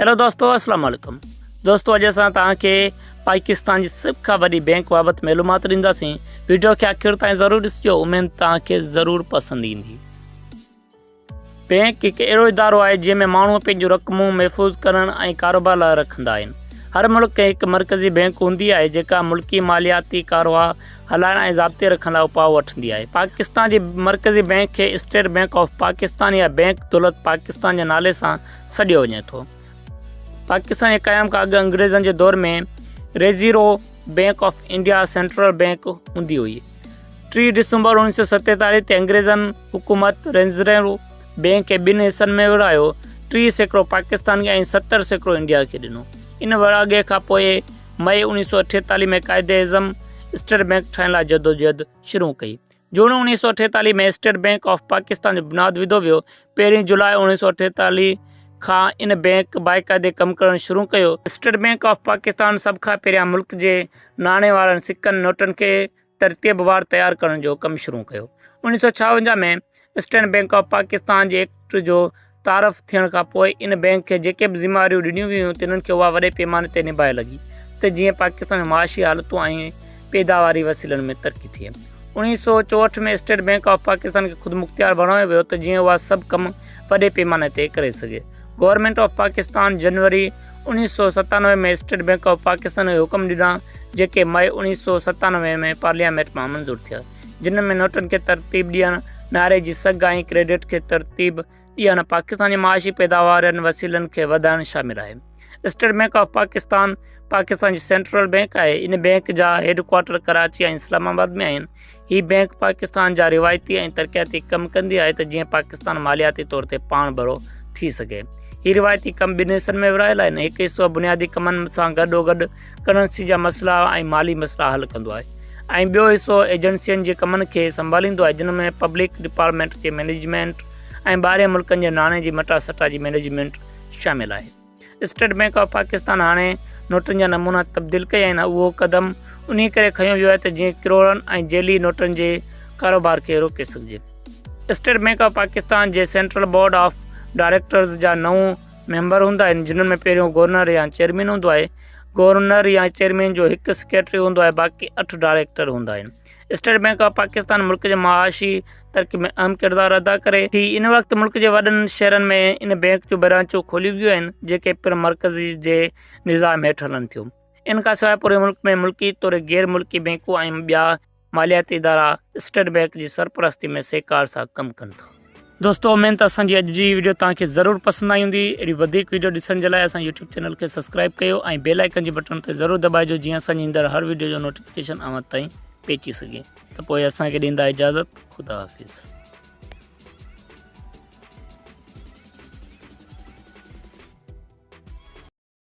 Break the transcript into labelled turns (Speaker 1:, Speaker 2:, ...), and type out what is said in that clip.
Speaker 1: Hello دوستو اسلام عليڪم دوستو اڄ اسان توهان کي پاڪستان جي سڀ کان وڏي بينڪ بابت معلومات ڏينداسين ويڊيو کي آخر تائين ضرور ڏسجو اميد توهان کي ضرور پسند ايندي بينڪ هڪ اهڙو ادارو آهي جنهن ۾ ماڻهو پنهنجون رقمون محفوظ ڪرڻ ۽ ڪاروبار لاء رکندا آهن هر ملڪ کي هڪ مرڪزي بينڪ هوندي آهي جيڪا ملڪي مالياتي ڪاروبار هلائڻ ۽ ضابطي رکڻ لاء اپاء وٺندي آهي. پاڪستان جي مرڪزي بينڪ کي اسٽيٽ بينڪ آف پاڪستان يا بينڪ دولت پاڪستان جي نالي سان سڏيو وڃي ٿو. پاڪستان جي قيام کان اڳ انگريزن جي دور ۾ reserve bank of India central bank هوندي هئي. 30 ڊسمبر 1947 تي انگريزن حڪومت ريزرو بينڪ کي ٻن حصن ۾ ورهايو، 30% پاڪستان کي ۽ 70% انڊيا کي ڏنو. ان ورهاڱي کان پوء مئي 1948 ۾ قائداعظم اسٽيٽ بئنڪ ٺاهڻ لاء جدوجهد شروع ڪئي. جون 1948 ۾ اسٽيٽ بئنڪ آف پاڪستان جو بنياد وڌو ويو. پهرين جولاء 1948 کان ان بئنڪ باقاعدي ڪم ڪرڻ شروع ڪيو. اسٽيٽ بئنڪ آف پاڪستان سڀ کان پهريان ملڪ جي ناڻي وارن سڪن نوٽن کي ترتيبوار تيار ڪرڻ جو ڪم شروع ڪيو. 1956 ۾ اسٽيٽ بئنڪ آف پاڪستان جي ايڪٽ جو تعارف ٿيڻ کان پوء ان بئنڪ کي جيڪي به ذميواريون ڏنيون ويون تنهن کي اها وڏي پيماني تي نڀائي لڳي ته جيئن پاڪستان ۾ معاشي حالتون ۽ پيداواري وسيلن ۾ ترقي ٿئي. 1964 ۾ اسٽيٽ بئنڪ آف پاڪستان کي خودمختيار بڻايو ويو ته جيئن اها سڀ ڪم وڏي پيماني تي ڪري سگهي. Government of Pakistan January 1997 ۾ state bank of Pakistan کي حڪم ڏنا جيڪي مئي 1997 ۾ پارليامينٽ مان منظور ٿيا جن ۾ نوٽن کي ترتيب ڏيڻ، نعري جي سگهه ۽ ڪريڊٽ کي ترتيب ڏيڻ، پاڪستان جي معاشي پيداوارين وسيلن کي وڌائڻ شامل آهي. State bank of Pakistan Pakistan جي سينٽرل بئنڪ آهي. ان بئنڪ جا هيڊ ڪوارٽر ڪراچي ۽ اسلام آباد ۾ آهن. هي بئنڪ پاڪستان جا روايتي ۽ ترقياتي ڪم ڪندي آهي ته جيئن پاڪستان مالياتي طور تي پاڻ ڀرو ٿي سگهي. هي روايتي ڪم ٻن حصن ۾ ورهايل آهن. هڪ حصو بنيادي ڪمن سان گڏوگڏ ڪرنسي جا مسئلا ۽ مالي مسئلا حل ڪندو آهي ۽ ٻيو حصو ايجنسين جي ڪمن کي سنڀاليندو آهي جن ۾ پبلڪ ڊپارٽمينٽ جي مئنيجمينٽ ۽ ٻاهرين ملڪن جي ناڻي جي مٽاسٽا جي مئنيجمينٽ شامل آهي. اسٽيٽ بئنڪ آف پاڪستان هاڻي نوٽن جا نمونا تبديل ڪيا آهن اهو قدم انهي ڪري کنيو ويو آهي ته جيئن ڪروڙن ۽ جعلي نوٽن جي ڪاروبار کي روڪي سگهجي. اسٽيٽ بئنڪ آف پاڪستان جي سينٽرل بورڊ آف ڊائريڪٽرز جا نو ميمبر هوندا آهن جن ۾ پهريون گورنر يا چيئرمين هوندو آهي. گورنر يا چيئرمين جو هڪ سيڪريٽري هوندو آهي باقي اٺ ڊائريڪٽر هوندا آهن. اسٽيٽ بئنڪ آف پاڪستان ملڪ جي معاشي ترقي ۾ اهم ڪردار ادا ڪري ٿي. ان وقت ملڪ جي وڏن شهرن ۾ ان بئنڪ جون برانچون کوليون ويون آهن جيڪي پڻ مرڪزي جي نظام هيٺ هلن ٿيون. ان کانسواء پوري ملڪ ۾ ملڪي توڙي غير ملڪي بئنڪون ۽ ٻيا مالياتي ادارا اسٽيٽ بئنڪ جي سرپرستي ۾ سهڪار سان ڪم ڪن ٿا. دوستو اميد ته اسان جي اڄ جي ويڊيو توهان کي ضرور پسند آئي هوندي اهڙي وڌيڪ ويڊيو ڏسڻ جي لاء اسان يوٽيوب چينل کي سبسڪرائب ڪيو ۽ بيل آئيڪن جي بٽڻ تي ضرور دٻائجو جيئن اسان جي ايندڙ هر ويڊيو جو نوٽيفڪيشن اوهان تائين پهچي سگهي ته پوء اسان کي ڏيندا اجازت خدا حافظ.